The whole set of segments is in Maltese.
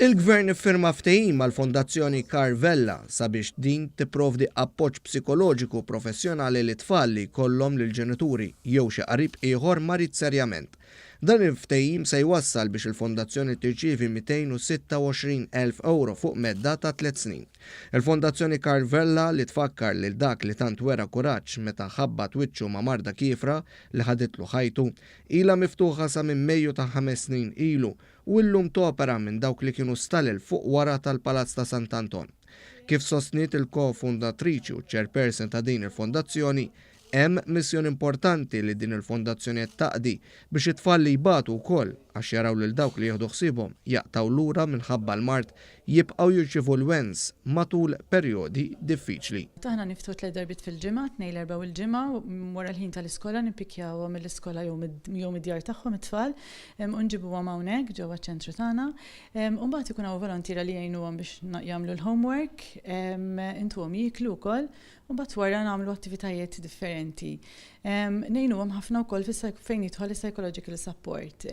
Il-Gvern iffirma ftehim mal-Fondazzjoni Carl Vella sabiex din tipprovdi appoġġ psikoloġiku professjonali lit-tfal li jkollhom lill-ġenituri jew xi qarib ieħor marid serjament. Dan il-ftehim se jwassal biex il-Fondazzjoni tirċievi 226,000 ewro fuq medda ta' tlett snin. Il-Fondazzjoni Karl Vella li tfakkar lil dak li tant wera kuraġġ meta ħabbat wiċċu ma' marda kiefra li ħaditlu ħajtu, ilha miftuħa sa minn Mejju ta' ħames snin ilu u illum topera minn dawk li kienu stalel fuq wara tal-Palazz ta' Sant'Anton. Kif sostniet il-ko-fundatriċi u ċ-chairperson ta' din il-fondazzjoni, Hemm missjoni importanti li din il-fondazzjoni qed taqdi biex it-tfal li jbatu wkoll għax jaraw lil dawk li jieħdu ħsiebhom jaqtgħu lura minħabba l-mard jibqgħu jirċievu l-wens matul perjodi diffiċli. Aħna niftħu tlett darbiet fil-ġimgħa, t-Tnejn, l-Erbgħa u l-Ġimgħa, wara l-ħin tal-iskola nippikkjawhom mill-iskola jew mid-djar tagħhom it-tfal u nġibuhom hawnhekk ġewwa ċ-ċentru tagħna. U mbagħad ikun hawn volontiera li jgħinuhom biex jagħmlu l-homework, intuhom jieklu wkoll U mbagħad wara nagħmlu attivitajiet differenti. Ngħinuhom ħafna wkoll fejn jidħol is-psychological support,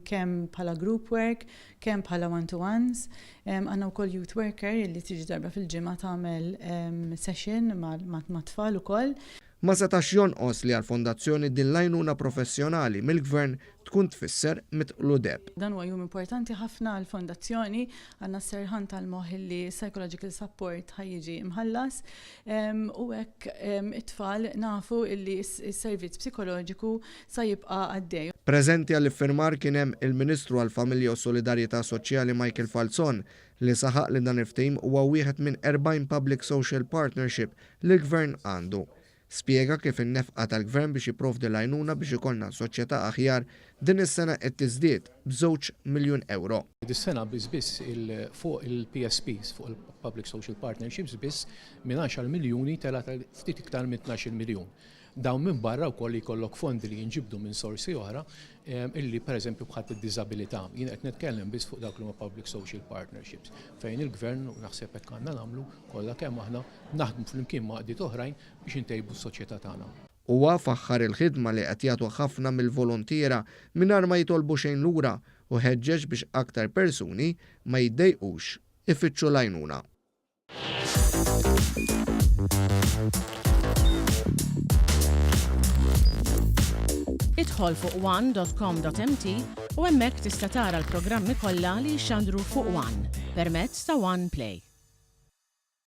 kemm bħala group work, kemm bħala one-to-ones. Għandna wkoll youth worker li tiġi darba fil-ġimgħa tagħmel session mat-tfal ukoll. Ma setax jonqos li għall-Fondazzjoni din l-għajnuna professjonali mill-Gvern tkun tfisser mitqlu deheb. Dan huwa jum importanti ħafna għall-Fondazzjoni, għandna s-serħan tal-moħħ li s-psychological support ħa jiġi mħallas u hekk it-tfal nafu li s-servizz psikoloġiku sa jibqa' għaddej. Preżenti għall-iffirmar kien hemm il-Ministru għall-Familja u s-Solidarjetà Soċjali Michael Falzon li saħaq li dan il-ftehim huwa wieħed minn 40 Public Social Partnership li l-Gvern għandu. Spjega kif in-nefqa tal-Gvern biex jipprovdi l-għajnuna biex ikollna soċjetà aħjar din is-sena qed tiżdied b'żewġ miljun ewro. Dis-sena biss biss fuq il-PSPs, fuq il-Public Social Partnerships biss minn għaxar miljuni telgħet għal ftit iktar minn tnax-il miljun. Dawn minbarra wkoll li jkollok fondi li jinġibdu minn sorsi oħra illi pereżempju bħal id-diżabilità. Jien qed nitkellem biss fuq dawk li huma Public Social Partnerships fejn il-Gvern, u naħseb hekk għandna nagħmlu kollha kemm aħna, naħdmu flimkien ma' għaqdiet oħrajn biex intejbu s-soċjetà tagħna. Huwa faħħar il-ħidma li qed jagħtu ħafna mill-voluntiera mingħajr ma jitolbu xejn lura u ħeġġeġ biex aktar persuni ma jiddejqux ifittxu l-għajnuna. Idħol fuq one dot com dot mt u hemmhekk tista' tara l-programmi kollha li jixxandru fuq one permezz ta' One Play.